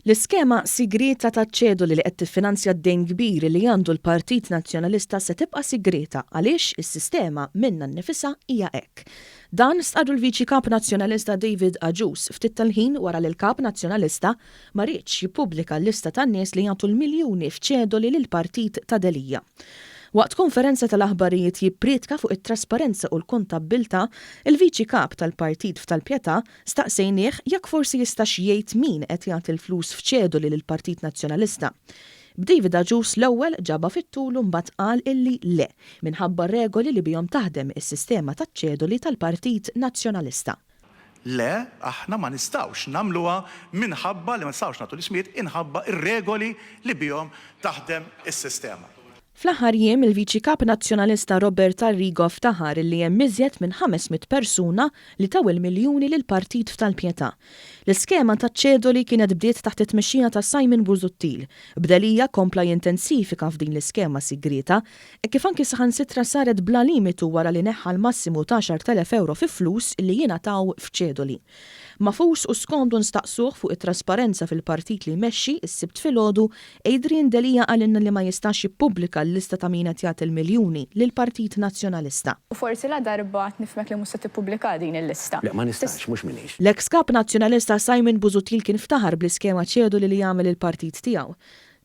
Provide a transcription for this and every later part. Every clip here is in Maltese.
L-iskema sigrieta taċ-ċedoli li qed tiffinanzja d-dejn kbir li għandu l-Partit Nazzjonalista se tibqa' sigrieta għaliex is-sistema minnha nnifisha hija hekk. Dan stqarru l-Viċi Kap Nazzjonalista David Agius ftit tal-ħin wara li l-Kap Nazzjonalista ma riedx jippubblika l-lista tan-nies li jagħtu l-miljuni f'ċedoli lill-partit ta' Delia. Waqt konferenza tal-aħbarijiet jipprietka fuq it-trasparenza u l kontabbiltà, il-Viċi Kap tal-Partit f'Tal-Pietà Staqsejnieh jekk forsi jistax jgħid min qed jagħti l-flus f'ċedoli lill-Partit Nazzjonalista. B'David Agius l-ewwel ġabha fit-tul u mbagħad qal illi le, minħabba r-regoli li bihom taħdem is-sistema taċ-ċedoli tal-Partit Nazzjonalista. Le, aħna ma nistgħux nagħmluha minħabba li ma nistgħux nagħtu l-ismijiet inħabba r-regoli li bihom taħdem is-sistema. Fl-aħħar jiem, il-Viċi Kap Nazzjonalista Robert Arrigo ftaħar illi hemm iżjed minn 500 persuna li taw il-miljuni lill-partit f'Tal-Pietà. L-iskema taċ-ċedoli kienet bdiet taħt it-tmexxija ta' Simon Busuttil, b'Delia kompla jintensifika f'din l-iskema sigrieta, hekk kif anki saħansitra saret bla limitu wara li neħħa l-massimu ta' 10,000 ewro fi flus li jingħataw f'ċedoli. Magħfus u skomdu nstaqsuh fuq it-trasparenza fil-partit li jmexxi, is-Sibt filgħodu, Adrian Delia qalilna li ma jistax jippubblika l-lista ta' min qed jagħti l-miljuni lill-Partit Nazzjonalista. U forsi ladarba nifhmek li mhux se tippubblika din il-lista. Le, ma nistax, mhux m'iniex. L-eks Kap Nazzjonalista Simon Busuttil kien ftaħar bl-iskema ċedoli li għamel il-partit tiegħu.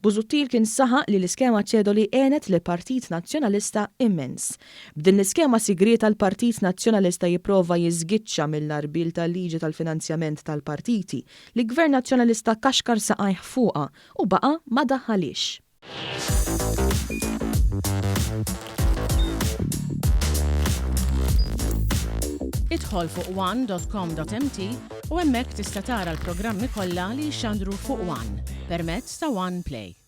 Busuttil kien saħaq li l-iskema ċedoli għenet lill-Partit Nazzjonalista immens. B'din l-iskema sigrieta l-Partit Nazzjonalista jipprova jiżgiċċa mill-għarbiel tal-liġi tal-finanzjament tal-partiti li Gvern Nazzjonalista kaxkar saqajh fuqha u baqa' ma daħħalhiex. Idħol fuq one dot com dot mt u hemmhekk tista' tara l-programmi kollha li jixxandru fuq one permezz ta' One Play.